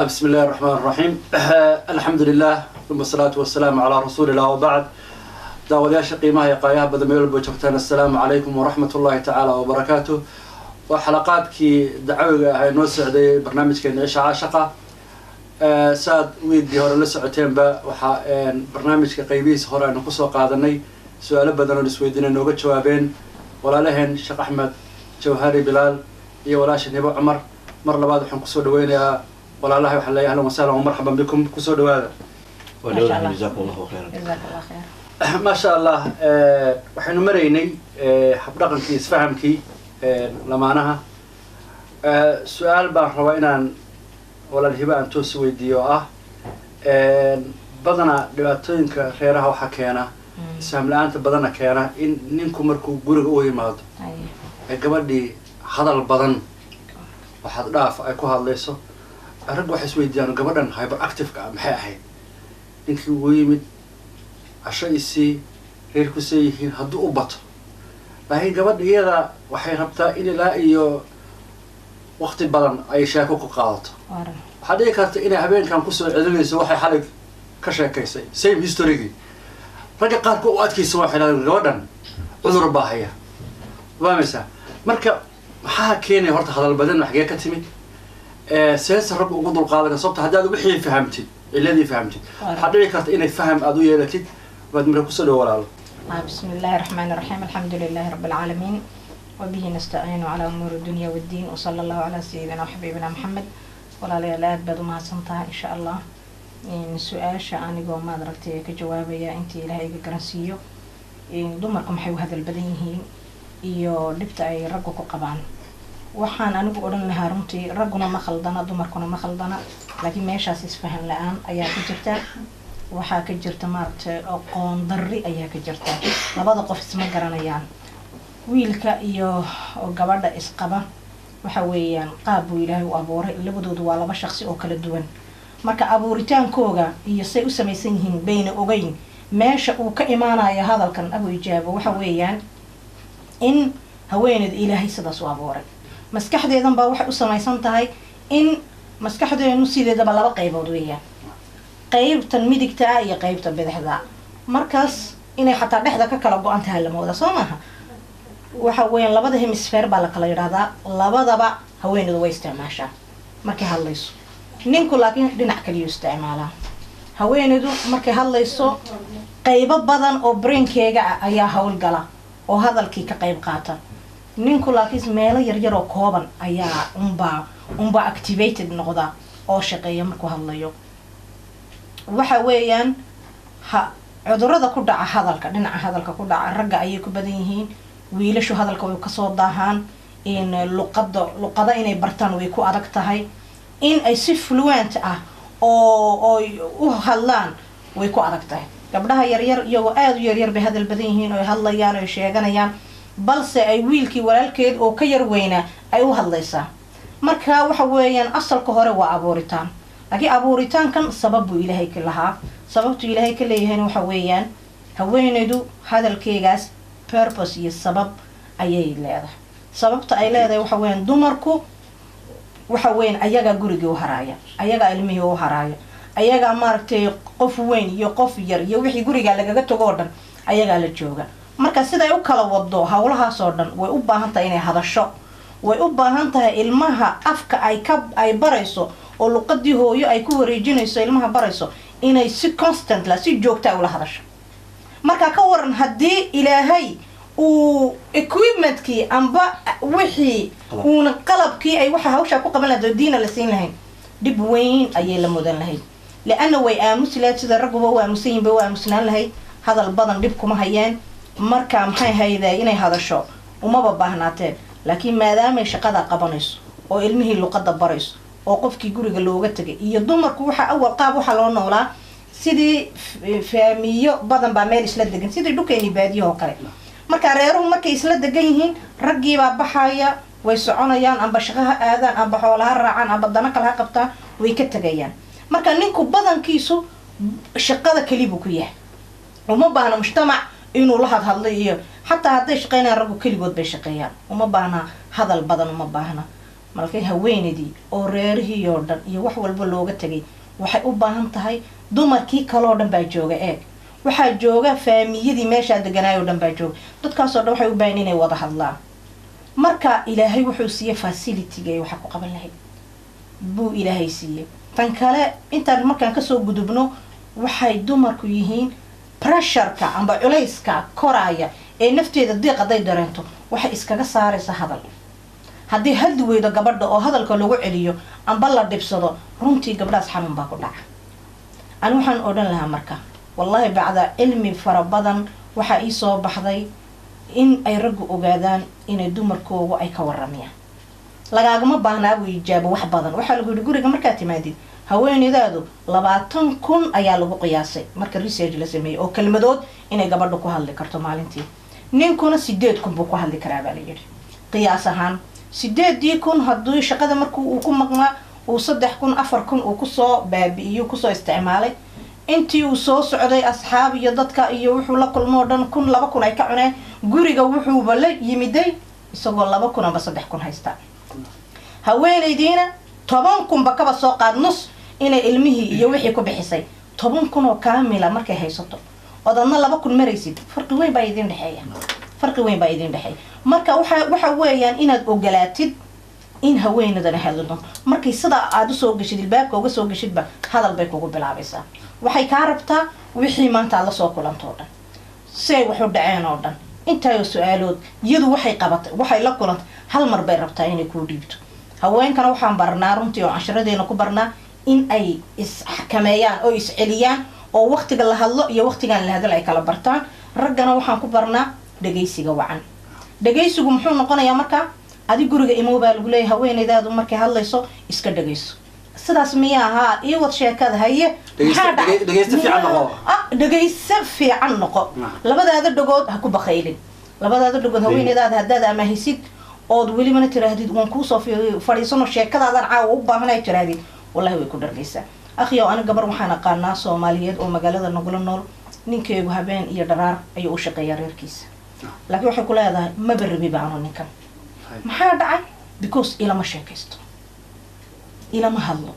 بسم الله الرحمن الرحيم، الحمد لله ثم الصلاة والسلام على رسول الله وبعد. Daawadayaasha qiimaha iyo qaayaha badan, meel walba joogtaan, assalaamu calaykum waraxmat ullahi tacaala wabarakaatuh. Waa xalaqaadkii dacawiga ah ee noo socday barnaamijkeena Isha Caashaqa. Saad wiiggii hore la socoteenba, waxaa barnaamijka qaybihiisa hore aynu kusoo qaadanay su-aalo badan oo isweydiinay, nooga jawaabeen walaalaheen Sheekh Axmed Jawhari Bilaal iyo walaasha Hibo Cumar. Mar labaad waxaan kusoo dhaweynayaa walaalahay. Waxaan leeyahay ahlan wasahlan wamarxaban bikum, kusoo dhawaada. Masha Allah. Jazakum Allahu khayran. Jazaak Allah khayr. Maasha Allah. Waxaynu maraynay habdhaqankii isfahamkii lamaanaha. Su-aal baan rabaa inaan walaal Hibo aan toos weydiiyo oo ah, badanaa dhibaatooyinka reeraha waxaa keena isfaham la-aanta badana keena in ninku markuu guriga u yimaado ee gabadhii hadal badan waxaad dhaaf ay ku hadlayso. Ragga waxay isweydiiyaan, gabadhan hyperactive-ka ah maxay ahayd? Ninkii ugu yimid, casho isii, reerku see yihiin, hadduu u bato. Laakiin gabadha iyada waxay rabtaa in ilaa iyo waqti badan ay sheeko ku qaadato. Waran. Waxaa dhici karta inay habeenkan kusoo celinayso waxay xalay ka sheekaysay, same historygii. Ragga qaarkood u adkaysa waxay dhahdeen, gabadhan cudur baa haya. Fahmaysaa? Marka maxaa keenaya horta hadal badan? Xagee ka timid? Seese raggu ugu dulqaadanaya? Sababta haddaad wixii fahamtid, ciladii fahamtid, waxaa dhici karta inay faham aada u yeelatid. Baad marka kusoo dhawo, walaalo. بسم الله الرحمن الرحيم، الحمد لله رب العالمين وبه نستعين على أمور الدنيا والدين، وصلى الله على سيدنا وحبيبنا محمد. Walaalayaal, aad baad umahadsantahay. Insha Allah su-aasha anigoo maad aragtay ka jawaabaya intii Ilaahay iga garansiiyo, dumarku maxay u hadal badan yihiin iyo dhibta ay raggu ku qabaan, waxaan anigu odhan lahaa runtii ragguna ma khaldana, dumarkuna ma khaldana, laakiin meeshaas isfahan la-aan ayaa ka jirta. Waxaa ka jirta, maaragtay, aqoon darri ayaa ka jirta. Labada qof isma garanayaan. Wiilka iyo gabadha isqaba waxa weeyaan qaab buu Ilaahay u abuuray. Labadoodu waa laba shaqsi oo kala duwan. Marka abuuritaankooga iyo say u samaysan yihiin bayna ogeyn. Meesha uu ka imaanayo hadalkan abu ijaabo waxa weeyaan in haweeneyda Ilaahay sidaas u abuuray, maskaxdeedan baa waxay u samaysan tahay in maskaxdeenu sideedaba laba qaybood weeyaan, qaybtan midigta ah iyo qaybta bidixda. Markaas inay xataa dhexda ka kala go-an tahay lama wada soo maaha. Waxa weeyaan labada hemisphere baa la kala yidhahdaa. Labadaba haweeneydu way isticmaashaa markay hadlayso. Ninku laakiin dhinac kaliyuu isticmaalaa. Haweeneydu markay hadlayso, qaybo badan oo brainkeega ah ayaa howlgala oo hadalkii ka qayb qaata. Ninku laakiin meelo yaryar oo kooban ayaa unbaa activated noqda oo shaqeeya markuu hadlayo. Waxa weeyaan ha cudurada ku dhaca hadalka, dhinaca hadalka ku dhaca, ragga ayay ku badan yihiin. Wiilashu hadalka way kasoo daahaan. In luqada luqada inay bartaan way ku adag tahay. In ay si fluent ah oo oy u hadlaan way ku adag tahay. Gabdhaha yaryar iyagoo aada u yaryar bay hadal badan yihiin oo ay hadlayaan oo ay sheeganayaan, balse ay wiilkii walaalkeed oo ka yar weynaa ay u hadlaysaa. Marka waxa weeyaan asalka hore waa abuuritaan, laakiin abuuritaankan sabab buu Ilaahay ka lahaa. Sababtuu Ilaahay ka leeyahayna waxa weeyaan haweeneydu hadalkeegaas purpose iyo sabab ayay leedahay. Sababta ay leedahay waxa weeyaan dumarku waxa weeyaan ayagaa gurigii u haraaya, ayagaa ilmihii u haraaya, ayagaa, maaragtay, qof weyn iyo qof yar iyo wixii gurigaa lagaga tago oo dhan ayagaa la jooga. Marka siday u kala wado howlahaas oo dhan, way u baahan tahay inay hadasho. Way u baahan tahay ilmaha afka ay ka ay barayso oo luqadii hooyo ay ku wareejinayso, ilmaha barayso, inay si constantly, si joogta ula hadasho. Marka ka waran haddii Ilaahay uu equipmentkii amba wixii uuna qalabkii ay waxa hawshaa ku qaban lahayd oo diina la siin lahayn, dhib weyn ayay la mudan lahayd, lianna way aamusi lahayd. Sida ragguba u aamusan yihin bay u aamusnaan lahayd. Hadal badan dhib kuma hayeen. Marka maxay hayde, inay hadasho umaba baahnaateen. Laakiin maadaamay shaqada qabanayso oo ilmihii luqada barayso oo qofkii guriga looga tegay iyo dumarku waxa awal qaab waxaa loo noolaa sidii faamiyo badan baa meel isla degan, sidii dhulkeeni baadiyaha oo kale. Marka reeruhu markay isla degan yihiin, raggiibaa baxaya, way soconayaan, amba shaqo ha aadaan, amba xoola ha raacaan, amba dano kale ha qabtaan, way ka tegayaan. Marka ninku badankiisu shaqada kelibuu ku yahay, uma baahna mujtamac inuu la hadhadlo. Iyo xataa hadday shaqeynayaan, raggu keligood bay shaqeeyaan. Uma baahna hadal badan, uma baahna. Markay haweenaydii oo reerihii oo dhan iyo wax walba looga tegay, waxay u baahan tahay, dumarkii kaloo dhan baa jooga. Eeg, waxaa jooga faamiyadii meeshaa deganaay oo dhan baa jooga. Dadkaasoo dhan waxay u baahan inay wada hadlaan. Marka Ilaahay wuxuu siiyey facility-ga ay waxa ku qaban lahayd buu Ilaahay siiyey. Tan kale, intaan markaan kasoo gudubno, waxay dumarku yihiin pressure-ka amba culayska koraaya ee nafteeda diiq hadday dareento, waxay iskaga saaraysa hadal. Haddii hadli weydo gabadha oo hadalka lagu celiyo amba la dhibsado, runtii gabdhahaas xanuun baa ku dhaca. Ani waxaan odhan lahaa marka, wallahi, bacda cilmi fara badan waxaa ii soo baxday in ay raggu ogaadaan inay dumarkoogu ay ka waramayaan. Lagaagama baahnaabu ijaabo wax badan. Waxaa lagu yihi, guriga markaad timaadid, haweeneydaadu 20,000 ayaa lagu qiyaasay marka research la sameeyey oo kelmadood inay gabadha ku hadli karto maalintii. Ninkuna 8,000 buu ku hadli karaa baa la yidhi qiyaas ahaan. 8,000 haddii shaqada markuu uu ku maqnaa uu 3,000, 4,000 uu kusoo baabi'iyo, kusoo isticmaalay, intii uu soo socday asxaab iyo dadka iyo wuxuu la kulmo oo dhan 1,000, 2,000 ay ka cuneen, guriga wuxuuba la yimiday isagoo 2,000 amba 3,000 haysta. Haweenaydiina 10,000 ba kaba soo qaad, nus inay ilmihii iyo wixii ku bixisay. 10,000 oo kaamila markay haysato ood adna 2,000 maraysid, farqi weyn baa idin dhexeeya, farqi weyn baa idin dhexeeya. Marka waxa weeyaan inaad ogolaatid in haweenadana hadli doonto. Markay sidaa aada usoo geshid, ilbaabka uga soo geshidba, hadal bay kugu bilaabaysaa. Waxay kaa rabtaa wixii maanta aad lasoo kulanto o dhan, si ay wax u dhaceen oo dhan, intaayoo su-aalood, iyadu waxay qabatay, waxay la kulantay, hal mar bay rabtaa inay kuu dhiibto. Haweenkana waxaan barnaa runtii oo casharadeena ku barnaa in ay isxakameeyaan oo isceliyaan oo waqtiga la hadlo iyo waqtigaan la hadal ay kala bartaan. Raggana waxaan ku barnaa dhagaysiga wacan. Dhagaysigu muxuu noqonayaa? Markaa adi guriga imow baa lagu leeyahay, haweeneydaadu markay hadlayso iska dhagayso. Sidaas miya ahaa? Ii wad sheekada, haye. Maxaa dhacay? Dhagaysto fiican noqo. Ah, dhagayso fiican noqo. Labadaada dhagood ha ku bakaylin. Labadaada dhagood haweeneydaada haddaad amaahisid ood welibana tiraahdid, "Waan kuusoo fadhiisano, sheekadaadan caawa u baahanay," tiraahdid, wallahi way ku dhargaysaa. Akhyow, ani gabar waxaan aqaanaa Soomaaliyeed oo magaalada nagula nool. Ninkeegu habeen iyo dharaar ayuu u shaqeeyaa reerkiisa, laakiin waxay ku leedahay, "Maba rabi baano ninkan." Maxaa dhacay? Because ilama sheekaysto, ilama hadlo.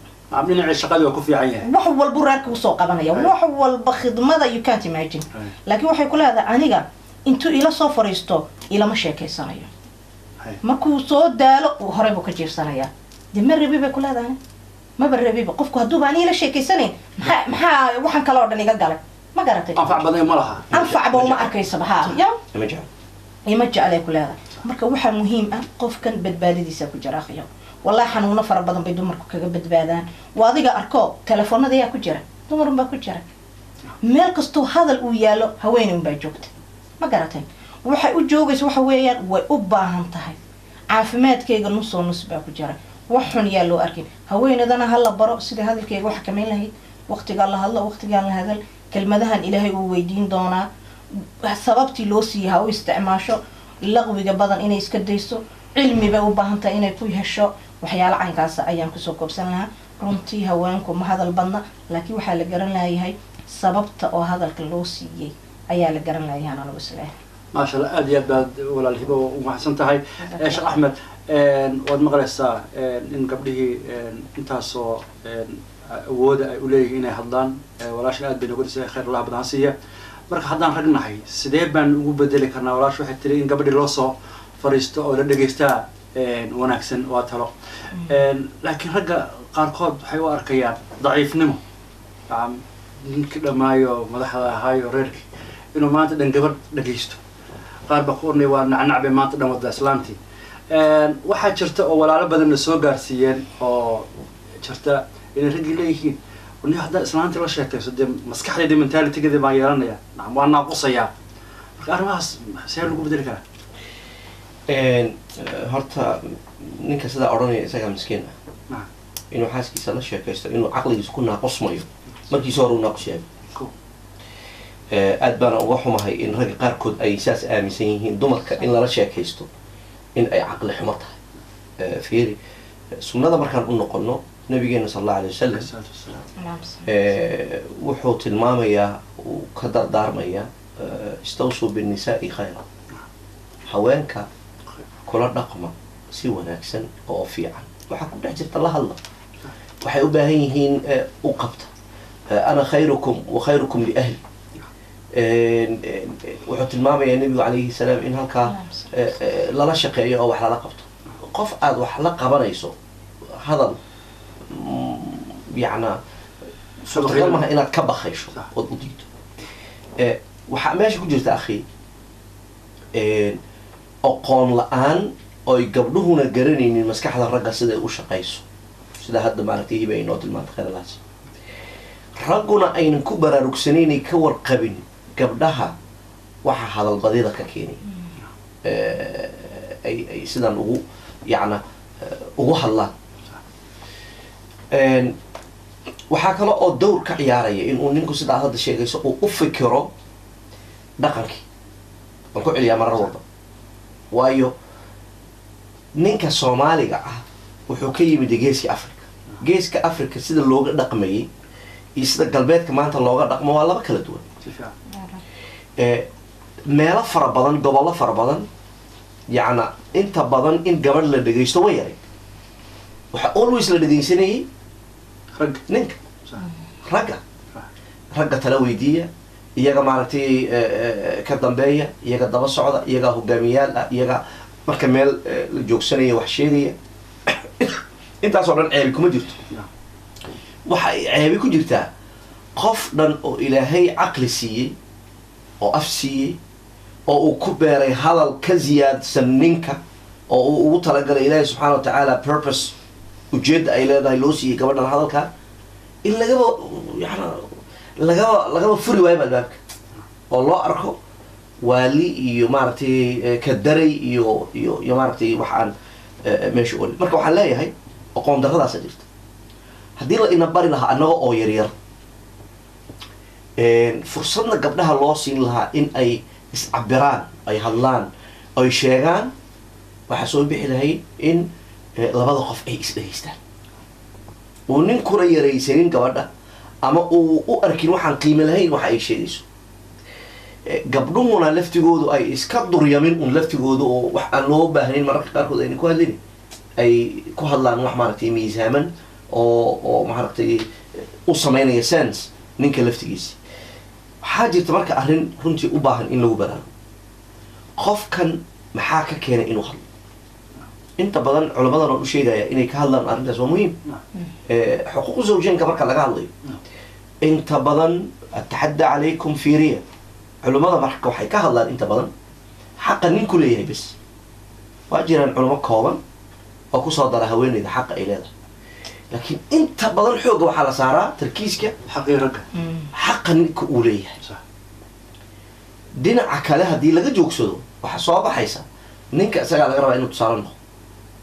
Dhinacii shaqadii waa ku fiican yahay. Wax walbu reerka usoo qabanaya, wax walba, khidmada, you can't imagine. Laakiin waxay ku leedahay, "Aniga intuu ila soo fadhiisto ilama sheekaysanayo. Markuu soo daalo horey buu ka jiifsanayaa. Dee ma rabi," bay ku leedahay, "maba rabiba. Qofku hadduuba ani ila sheekaysanayn, maxaa waxaan kale oo dhan iga galay?" Ma garatay? Anfac badan ma laha. Anfacba uma arkaysaba ha ya. Ma jecel. Ima jeclay ku leedahay. Marka waxaa muhiim ah qofkan badbaadadiisa ku jira, akhiyo. Wallahi, xanuuno fara badan bay dumarku kaga badbaadaan. Waa adiga arko, telefoonada ayaa ku jira, dumarun baa ku jira. Meel kastoo hadal uu yaalo, haweeney unbaa joogta. Ma garatay? Waxay u joogaysa waxa weeyaan way u baahan tahay. Caafimaadkeyga nusoo nus baa ku jira. Wax xun yaa loo arkin. Haweenadana ha la baro sida hadalkeyga wax xakameyn lahayd, waqtigaa la hadlo, waqtigaan la hadal, kelmadahan Ilaahay uu weydiin doonaa, sababtii loo siiyey ha u isticmaasho, laqwiga badan inay iska dayso, cilmi bay u baahan tahay inay ku hesho. Waxyaalo caynkaasa ayaan kusoo koobsan lahaa. Runtii haweenku ma hadal badna, laakiin waxaa la garan layahay sababta oo hadalka loo siiyey ayaa la garan layahay, anigu isleeyahay. Maasha Allah, aad iyo aad baad, walaal Hibo, u mahadsan tahay. Sheekh Axmed, waad maqlaysaa in gabdhihii intaasoo awooda ay uleeyihiin inay hadlaan. Walaashan aad bay nooga dhisay, khayr Allah badan ha siiya. Marka haddaan rag nahay, sidee baan ugu bedeli karnaa? Walaasha waxay tiri in gabadhii loo soo fariisto oo la dhegaystaa wanaagsan, waa talo. Laakiin ragga qaarkood waxay u arkayaan daciifnimo ninkii dhammaayo madaxda ahaayo reerkii inuu maanta dhan gabadh dhegaysto. Qaar baa ku ornay, "Waa nacnac bay maanta dhan wada islaantii." Waxaa jirta oo walaalo badanna soo gaarsiiyeen oo jirta inay raggii leeyihiin, "Ni haddaa islaantii la sheekayso, dee maskaxdayda, mentality-geeda baan yeelanaya, nacam, waa naaqusayaa." Marka arrimahaas see lagu bedeli karaa? Horta ninka sidaa odhanaya isagaa miskiin ah. Inuu xaaskiisa la sheekaysto inuu caqligiisa ku naaqusmayo, markiisa hore uu naaqus yahay. Aad baana uga xumahay in ragga qaarkood ay saas aaminsan yihiin, dumarka in lala sheekaysto in ay caqli xumo tahay. Fiiri sunnada markaan u noqono, nabigeena sal allahu alay wasalam wuxuu tilmaamayaa, uu ka dardaarmayaa, "Istawsuu binnisaai khayra," haweenka kula dhaqma si wanaagsan oo fiican. Waxaa ku dhex jirta la hadla, waxay u baahan yihiin u qabta. Ana khayrukum wa khayrukum liahli. Wuxuu tilmaamayaa nebigu calayhi salaam in halkaa lala shaqeeyo oo wax lala qabto. Qof aada wax la qabanayso hadal yacnaa suurtagal maha inaad ka bakaysho ood u diido. Waxaa meesha ku jirta, akhi, aqoon la-aan oy gabdhuhuna garanaynin maskaxda ragga siday u shaqayso, sida hadda maaragtay Hiba ay noo tilmaantay khayralaas, ragguna aynan ku baraarugsanaynay ka warqabin gabdhaha waxa hadalbadida ka keenay ay sidan ugu yacna ugu hadlaan. Waxaa kale oo dowr ka ciyaaraya inuu ninku sidaad hadda sheegayso uu u fikiro dhaqankii. Waan ku celiyaa marar walba, waayo ninka Soomaaliga ah wuxuu ka yimid Geeska Africa. Geeska Africa sida looga dhaqmayay iyo sida galbeedka maanta looga dhaqmo waa laba kala duwan. Meelo fara badan, gobollo fara badan, yacna inta badan in gabadh la dhegaysto way yaray. Waxaa always la dhegaysanayay ninka, ragga. Ragga tala weydiiya, iyaga maaragtay ka dambeeya, iyaga daba socda, iyagaa hogaamiyaal ah, iyaga marka meel la joogsanaya wax sheegaya. Intaasoo dhan ceebi kuma jirto. Waxa ay ceebi ku jirtaa qof dhan oo Ilaahay caqli siiyey oo af siiyey oo uu ku beeray hadal ka siyaadsan ninka oo uu ugu talagalay Ilaahay subxaana wa tacaala, purpose, ujeedda ay leedahay loo siiyey gabadhan hadalkaa, in lagaba yana lagaba furi waayo albaabka oo loo arko waali iyo maaragtay ka daray iyo maaragtay wax aan meesha olin. Marka waxaan leeyahay aqoon darradaasa jirta. Haddii la ina bari lahaa annaga oo yaryar, fursadna gabdhaha loo siin lahaa in ay iscabiraan, ay hadlaan, ay sheegaan, waxaa soo bixi lahayd in labada qof ay isdhegaystaan, uu ninkuna yaraysanin gabadha ama uu u arkin waxaan qiimo lahayn waxa ay sheegayso, gabdhuhuna laftigoodu ay iska duryamin un laftigoodu oo wax aan loo baahnayn mararka qaarkood ayna ku hadlin, ay ku hadlaan wax maaragtay miisaaman oo maaragtay u sameynaya sense ninka laftigiisi. Waxaa jirta marka arrin runtii u baahan in lagu baraarugo: qofkan maxaa ka keenay inuu hadlo? Inta badan culamadan waan u sheegaya inay ka hadlaan arrintaas, waa muhiim. Xuquuq zawjeenka marka laga hadlayo inta badan, ataxadda calaykum, fiiriya culamada marka waxay ka hadlaan inta badan xaqa ninku leeyahay bes. Waa jiraan culamo kooban oo kusoo dara haweeneyda xaqa ay leedahay, laakiin inta badan xoogga waxaa la saaraa tarkiiska xaqii ragga, xaqa ninka uu leeyahay. Dhinaca kale haddii laga joogsado, waxaa soo baxaysa ninka isagaa laga rabaa inuu tusaale noqdo,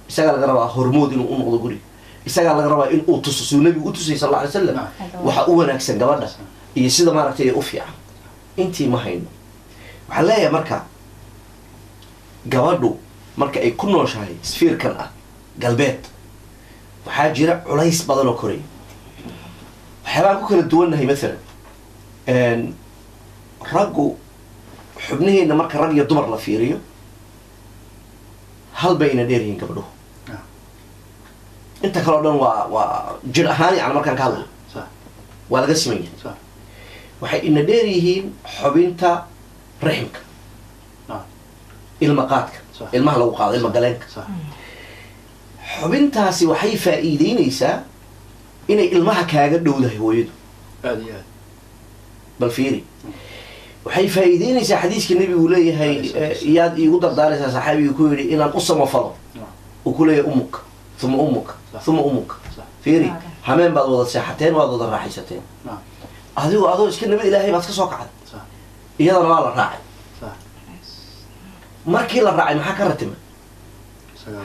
isagaa laga rabaa hormood inuu u noqdo guriga, isagaa laga rabaa in uu tuso suu nabigu u tusay sal alla alay slam waxa u wanaagsan gabadha iyo sida maaragtay u fiican. Intii ma hayno. Waxaan leeyahay marka gabadhu marka ay ku nooshahay sphere-kan ah galbeed, waxaa jira culays badan oo koraya. Waxyaabaan ku kala duwannahay, mathalan raggu xubnihiina marka rag iyo dumar la fiiriyo, hal bayna dheer yihiin gabdhuhu. Inta kale o dhan waa jir ahaan, yani markaan ka hadlayo waa laga siman yahay. Waxay ina dheer yihiin xubinta raximka, ilma qaadka, ilmaha lagu qaado, ilma galeenka. Xubintaasi waxay faa'iideyneysaa inay ilmaha kaaga dhowdahay hooyadu. Aad iyo aad. Bal fiiri, waxay faa'iideyneysaa xadiiska nebigu leeyahay, yaad iigu dardaaraysaa, saxaabiga ku yidhi, inaan u samafalo, uu ku leeyahay umuka uma umuka uma umuka. Fiiri, hameen baad wada seexateen, waad wada raaxaysateen, adigu adoo iska nabad Ilaahay baad ka soo kacday, iyadana waa la raacay. Markii la raacay maxaa ka ratima?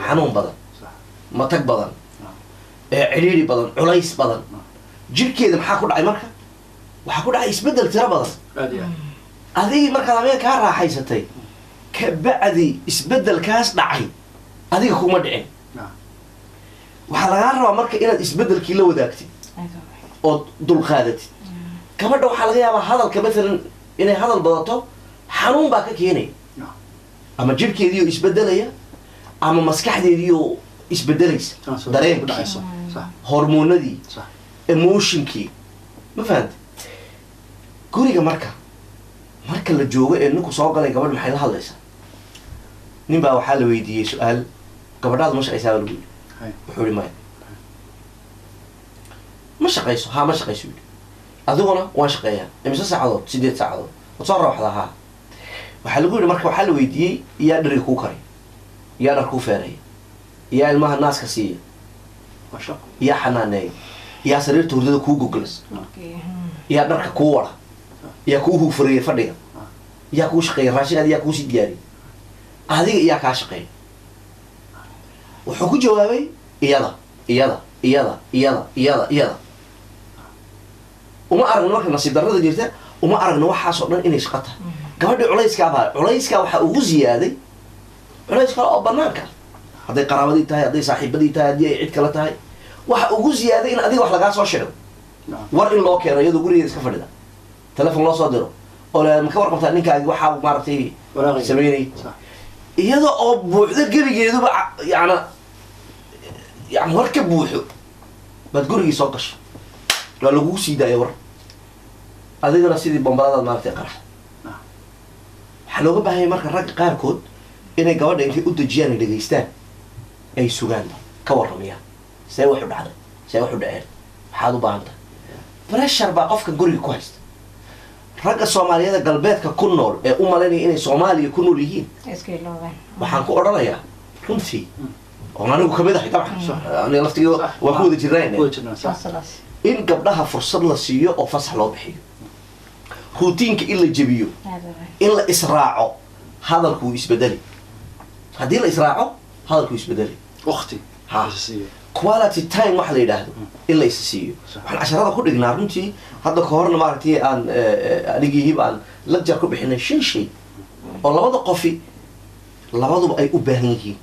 Xanuun badan, matag badan, cidhiiri badan, culays badan. Jirkeeda maxaa ku dhacay? Marka waxaa ku dhacay isbeddel tiro badan. Aad iyo aad. Adigii markaad hameen kaa raaxaysatay kabacdi isbeddelkaas dhacay adiga kuma dhicin. Waxaa lagaa rabaa marka inaad isbeddelkii la wadaagtid ood dulqaadatid. Gabadha waxaa laga yaabaa hadalka mathalan inay hadal badato xanuun baa ka keenaya, ama jirhkeediioo isbedelaya ama maskaxdeediioo isbedelaysa, dareenkii, hormoonadii, emotionkii, ma fahanta? Guriga marka la joogo ee ninku soo galay, gabadh maxay la hadlaysaa? Nin baa waxaa la weydiiyey su-aal: "Gabadhaadu ma shaqaysaa?" baa lagu yidhi. Wuxuu yihi, "Maya, ma shaqayso." "Ha, ma shaqayso," yidhi. "Adiguna?" "Waan shaqeeyaa." "Imise saacadood?" "8 saacadood." "Waad soo rawxdaa?" "Ha." Waxaa lagu yidhi, marka waxaa la weydiiyey, yaa dheriga kuu karay, yaa dhar kuu feeraya, yaa ilmaha naaska siiya, yaa xanaaneeya, yaa sariirta hurdada kuu goglas, yaa dharka kuu wara, yaa kuu huufareeya fadhiga, yaa kuu shaqeeya raashinkaada, yaa kuusii diyaariya, adiga iyaa kaa shaqeeya? Wuxuu ku jawaabay, "Iyada, iyada, iyada, iyada, iyada, iyada." Uma aragno marka nasiib darrada jirta, uma aragno waxaasoo dhan inay shaqo tahay. Gabadhii culayskaabaa, culayskaa waxaa ugu ziyaaday culays kale oo banaanka, hadday qaraabadii tahay, hadday saaxiibadii tahay, haddii ay cid kale tahay. Waxa ugu ziyaaday in adiga wax lagaa soo sheego, war in loo keeno iyadoo gurigeeda iska fadhida, telefon loo soo diro oo la, "Ma ka warqabtaa ninkaagi waxaa maaragtay sameynay?" Iyada oo buuxdo gebigeeduba, yana yani war ka buuxo, baad gurigii soo gasho, waa lagugu sii daaya war, adigana sidii bombaladaad maaragtay qarax. Waxaa looga baahanya marka ragga qaarkood inay gabadha intay u dejiyaan, ay dhegaystaan, ay sugaan, ka warramayaan see wax u dhacday, see wax u dhaceen, maxaad u baahan tahay. Pressure baa qofka guriga ku haysta. Ragga Soomaaliyada galbeedka ku nool ee u malaynaya inay Soomaaliya ku nool yihiin, iska iloobeen, waxaan ku odhanayaa runtii, oon anigu kamid ahay dabcan, aniga laftigii waan ku wada jirnaa, Sidaas. in gabdhaha fursad la siiyo oo fasax loo bixiyo, routineka in la jebiyo, Aad u weyn. in la israaco, hadalku wuu isbedeli. Haddii la israaco, hadalku wuu isbedeli. Waqti Ha. siiyo. Quality time waxa la yidhaahdo in la is siiyo. Waxaan casharada ku dhignaa runtii, hadda ka horna maaragtay aan anigii Hib aan lecture ku bixinay, shan shay oo labada qofi labaduba ay u baahan yihiin.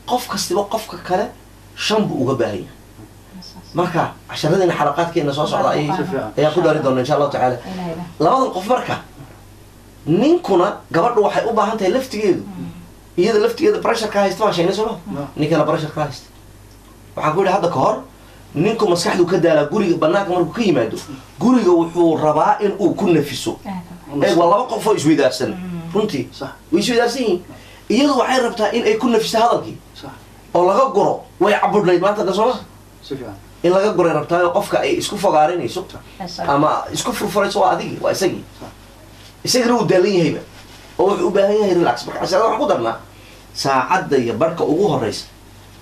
Qof kastiba qofka kale shan buu uga baahan yahay. Marka casharadeenna, xalaqaadkeena soo socda ayay Si fiican. ayaan ku dari doona, insha Allahu tacaala. Ilaahay. Labadan qof marka, ninkuna gabadhu waxay u baahan tahay laftigeedu, iyada laftigeeda pressure ka haysta waan sheegnay, sooma? No. Ninkana pressure ka haysta. Waxaan ku yidhi hadda ka hor, ninku maskaxdu ka daalaa guriga, banaanka markuu ka yimaado, guriga wuxuu rabaa in uu ku nafiso. Aad u weyn. Eeg, waa laba qof oo isweydaarsan runtii. Way isweydaarsan yihiin. Iyadu waxay rabtaa in ay ku nafiso hadalkii oo laga guro. Way cabudhnayd maanta dhan, sooma? Si fiican. In laga guray rabtaayo. Qofka ay isku fogaarinayso ama isku furfurayso waa adigii, waa isagii. Isagana wuu daalan yahayba oo wuxuu u baahan yahay relax. Marka casharada waxaan ku darnaa saacadda iyo barka ugu horeysa,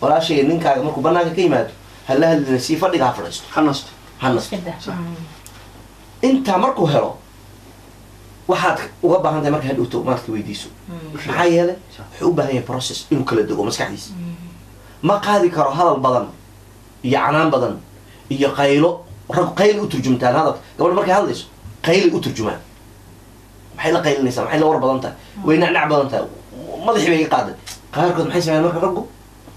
walaashay, ninkaaga markuu banaanka ka yimaado hala hadlina, sii fadhiga ha fadhiisto. Ha nasto. Ha nasto. Iska daa. Intaa markuu helo, waxaad uga baahan tahay marka hadhowto maarka weydiiso. Maxaa yeelay, wuxuu u baahan yahay process inuu kala dego maskaxdiisa. Ma qaadi karo hadal badan iyo canaan badan iyo qaylo. Rag qaylay u turjumtaan hadalka. Gabadh markay hadlayso qaylay u turjumaan. Maxay la qaylinaysaa? Maxay la war badan tahay? Way nacnac badan tahay, madaxii bay iga qaaday. Qaarkood maxay sameeyaan marka raggu?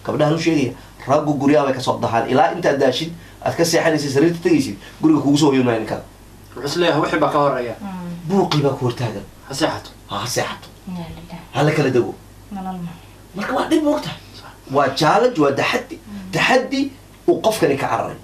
Gabdhahan u sheegaya, raggu guryaha bay kasoo dahaan ilaa intaad daashid, aad ka seexanaysid, sariirta tegaysid, guriga kugu soo hoyan maayo ninkada. Wuxuu is leeyahay wixii baa ka horeeya. Buuqii baa ku hortaagan. Ha seexato. Ha seexato. Inaa lillaah. Ha la kala dego. Nolol ma. Marka waa dhib, moogtahay, waa challenge, waa taxaddi, taxaddi uu qofkani ka cararay.